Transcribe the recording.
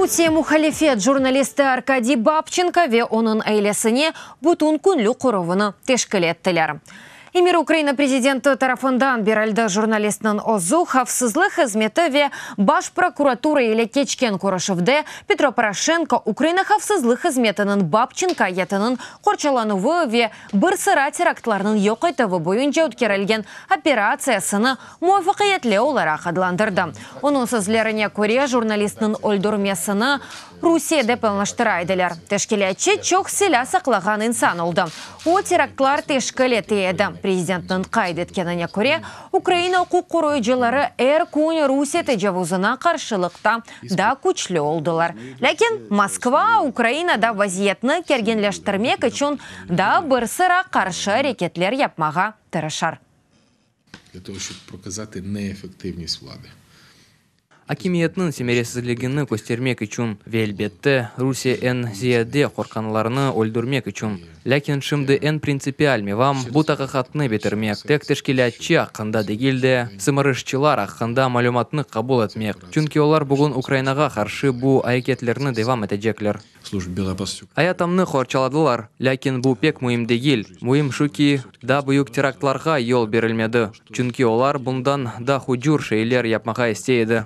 Rusiye muhalifet jurnalisti Arkadiy Babçenko ve onıñ ailesine bütün künlük qoruvını teşkil ettiler. Emir Ukraina prezidenti tarafından berildi. Jurnalistniñ özü havfsızlıq hızmeti ve Baş prokuratura ile keçken körüşüvde Petro Poroşenko Ukraina havfsızlıq hızmetiniñ Babçenko ayatınıñ qorçalanuvı ve bir sıra teraktlarnıñ yoq etüvi boyunca ötkerilgen operatsiyasını muvafaqiyetli olaraq adlandırdı. Onıñ sözlerine köre, jurnalistniñ öldürmesini Rusiyede planlaştıra ediler. Teşkilâtçı çoq silâ saqlağan insan oldı. O, teraktlar teşkil ete edi. Prezidentniñ qayd etkenine köre, Ukraina uquq qoruyıcıları er kün Rusiye tecavuzına qarşılıqta daa küçlü oldılar. Lâkin Moskva Ukrainada vaziyetni kerginleştirmek içün daa bir sıra qarşı areketler yapmağa tırışar. Akimiyetniñ semeresizligini köstermek içün ve, elbette, Rusiye eñ ziyade qorqqanlarını öldürmek içün. Lâkin şimdi eñ printsipial mevam, bu taqiqatnı bitirmek, tek teşkilâtçı aqqında degil de, sımarışçılar aqqında malümatnı qabul etmek, çünki olar bugün Ukrainağa qarşı bu areketlerni devam etecekler. Ayatımnı qorçaladılar, lâkin bu pek müim degil. Müim şu ki, daa büyük teraktlarğa yol berilmedi, çünki olar bundan da hucur şeyler yapmağa istey edi.